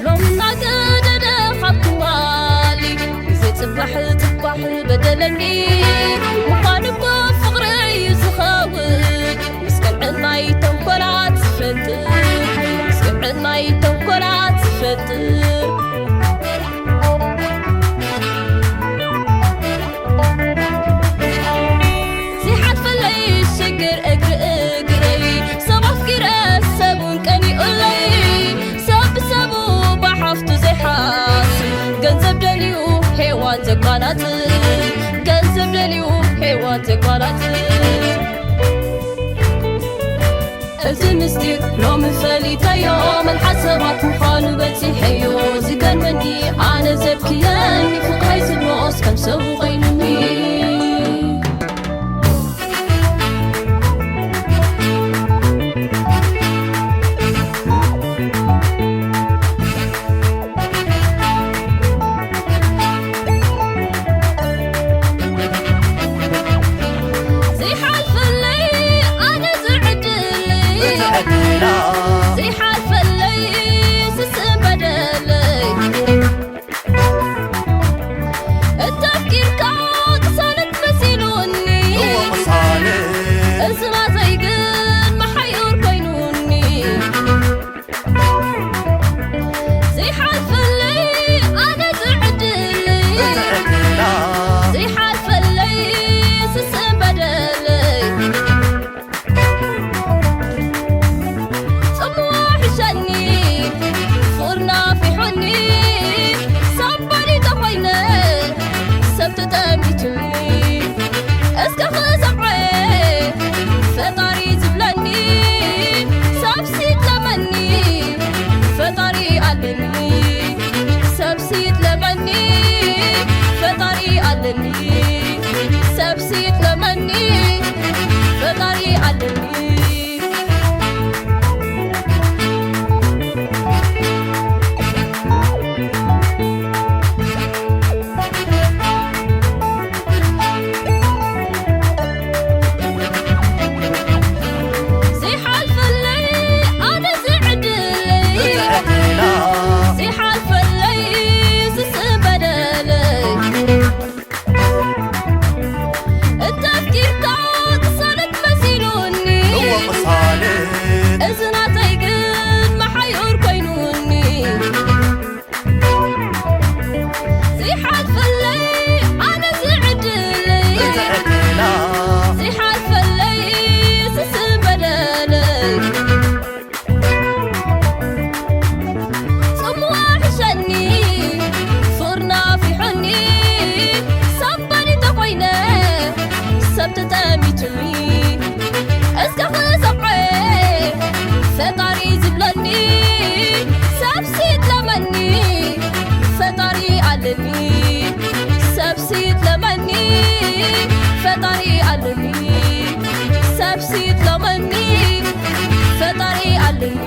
ሎምና ገደደ ካብ ትማሊ፣ ግዜ ጽባሕ ጽባሕ በደለኒ። ምዃን እኮ ፍቕሪ እዩ ዝኸውን፣ ምስ ቀንዕናይ ተንኮላት ዝፈጥር፣ ምስ ቀንዕናይ ተንኮላት ዝፈጥር። ዘይሓልፈለይ ሽግር እግሪ እግረይ፣ ሰብ ኣፍቂረ ሰቡን ቀኒኡለይ። ሰብ ብሰቡ ብሓፍቱ ዘይሓስብ፣ ገንዘብ ደልዩ ሄዋን ዘቋራጽ፣ ገንዘብ ደልዩ ሄዋን ዘቋራጽ። እዚ ምስጢር ሎሚ ፈሊጠዮ፣ መልሓስ ሰባት ምዃኑ በጺሐዮ። ዝገርመኒ ኣነ ዘብክየኒ፣ ፍቕረይ ዝብሎስ ከም ሰቡ ኮይኑኒ። ዘይሓልፈለይ ኣነ ዝዕድለይ፣ ዘይሓልፈለይ ስስእ በደለይ። እተፍቂርካ ቅሳነት መሲሉኒ፣ እወ ቅሳነት። እዚ ናተይ ግን መሓዩር ኮይኑኒ። ዘይሓልፈለይ ኣነ ዝዕድለይ፣ ዘይሓልፈለይ ስስእ በደለይ። ጽምዋ ሕሸኒ፣ ፍቕርና ፊሑኒ፣ ሳባኒ ተኾይነ፣ ሰብ ተጠሚቱኒ። እስከ ክሰምዐ ፈጣሪ ዝብለኒ፣ ሰብ ሲጥለመኒ ፈጣሪ ኣለኒ፣ ሰብ ሲጥለመኒ ፈጣሪ ኣለኒ፣ ሰብ ሲጥለመኒ ፈጣሪ ኣለኒ። ዘይሓልፈለይ ኣነ ዝዕድለይ፣ ዘይሓልፈለይ ስስእ በደለይ። እንተ ኣፍቂርካ ቅሳነት መሲሉኒ፣ እወ ቅሳነት። እዚ ናተይ ግን መሓዩር ኮይኑኒ። ዘይሓልፈለይ ኣነ ዝዕድለይ፣ እዚ ዕድላ። ዘይሓልፈለይ ስስእ በደለይ። ጽምዋ ሕሸኒ፣ ፍቕርና ፊሑኒ፣ ሳባኒ ተኾይነ፣ ሰብ ተጠሚቱኒ። እስከ ክሰምዐ ፈጣሪ ዝብለኒ፣ ሰብ ሲጥለመኒ ፈጣሪ ኣለኒ፣ ሰብ ሲጥለመኒ ፈጣሪ ኣለኒ፣ ሰብ ሲጥለመኒ ፈጣሪ ኣለኒ።